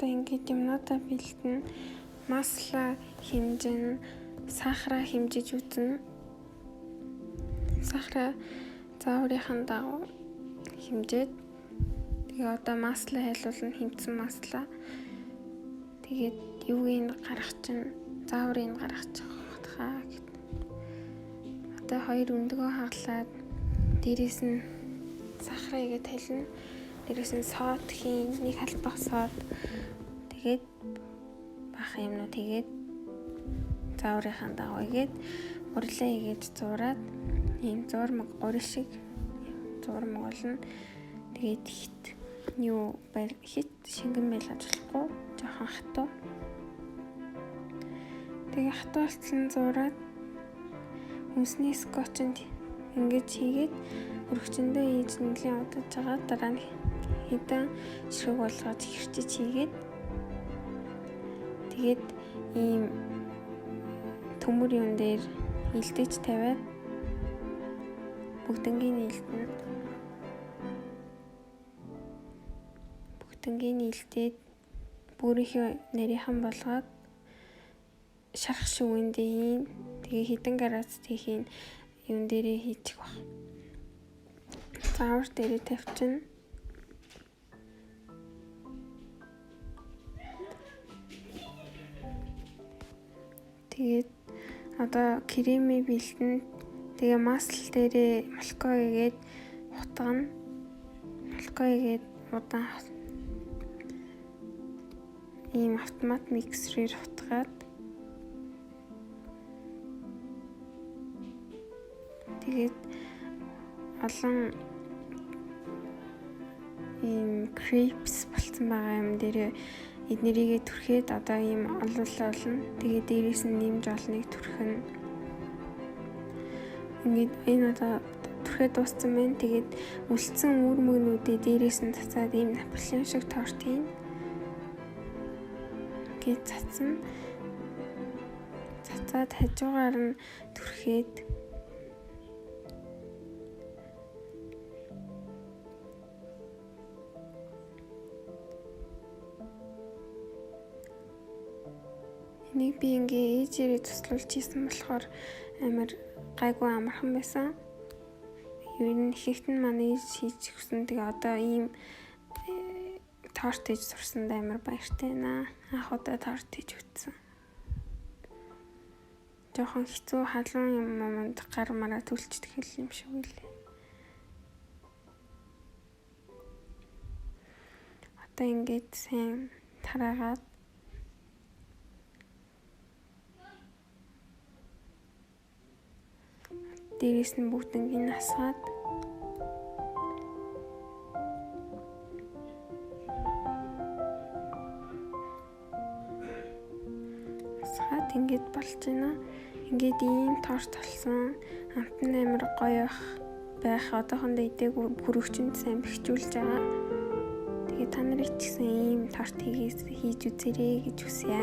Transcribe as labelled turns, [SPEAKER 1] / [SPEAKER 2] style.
[SPEAKER 1] Одоо ингээд юмнуудаа бэлдэнэ. Масла хэмжинэ, сахараа хэмжиж үзнэ. Сахараа зааврынхаа дагуу хэмжээд тэгээ одоо масла хайлуулна, хэмжсэн масла. Тэгээд юуг нь гаргах чинь зааврыг нь гаргачих хаа гэд. Одоо хоёр өндгөө хаглаад дээрээс нь сахараа игээ тална. Дээрээс нь сод хийн, нэг халбах сод. Тэгээд баахан юмнууд хийгээд зааврынхаа дагуу игээд гурилаа игээд зуураад ийм зуурмаг гурил шиг зуурмаг болно. Тэгээд хит юу байл хит шингэн байлгаж болохгүй жоохон хатуу. Тэгээ хатуу болтол нь зуураад хүнсний скотчонд ингэж хийгээд хөрөгчөндөө хийж нэлийн удаж байгаа. Дараа нь хэдэн ширхэг болгож хэрчиж хийгээд тэгээд ийм төмөр юм дээр илдэж тавиад бүгднгийн илдэнэ. Бүгднгийн илдээд бүрийнхээ нарийнхан болгоод шарах шүгэндээ хийн. Тэгээ хэдэн градус тийхийн юм дээрээ хийчих баг. Заавар дээрээ тавьчихна. Тэгээд одоо кремээ бэлдэнэ. Тэгээ масл дээрээ молоко игээд хутгана. Молоко игээд удаан ийм автомат миксерээр хутгаад тэгээд олон ийм crepes болцсон байгаа юм дээрээ эднэрийгээ түрхээд одоо ийм олуулаа болно. Тэгээ дээрээс нь нэмж олныг түрхэнэ. Ингээд энэ одоо түрхээ дууссан байна. Тэгээд үлдсэн үр мөгнүүдээ дээрээс нь цацаад ийм Наполеон шиг торт хийн. Ингээд цацсан. Цацаад хажуугаар нь түрхээд энийг би ингээ ээжээрээ туслуулж хийсэн болохоор амар гайгүй амархан байсан. Ер нь ихэнх нь манай ээж хийж өгсөн. Тэгээ одоо ийм торт хийж сурсанд амар баяртай байна. Анх удаа торт хийж үзсэн. Жохон хэцүү халуун юм юмд гар мараа түлчдэг юм шиг үлээ. Одоо ингээд сайн тараагаад дээрээс нь бүгднийг асгаад ингээд болж байна. Ингээд ийм торт болсон. Амт нь амар гоё байх. Одоохондоо идээгүй хөрөгчөнд сайн бэхжүүлж байгаа. Тэгээ та нарыг ч гэсэн ийм торт хийж үзээрэй гэж хүсье.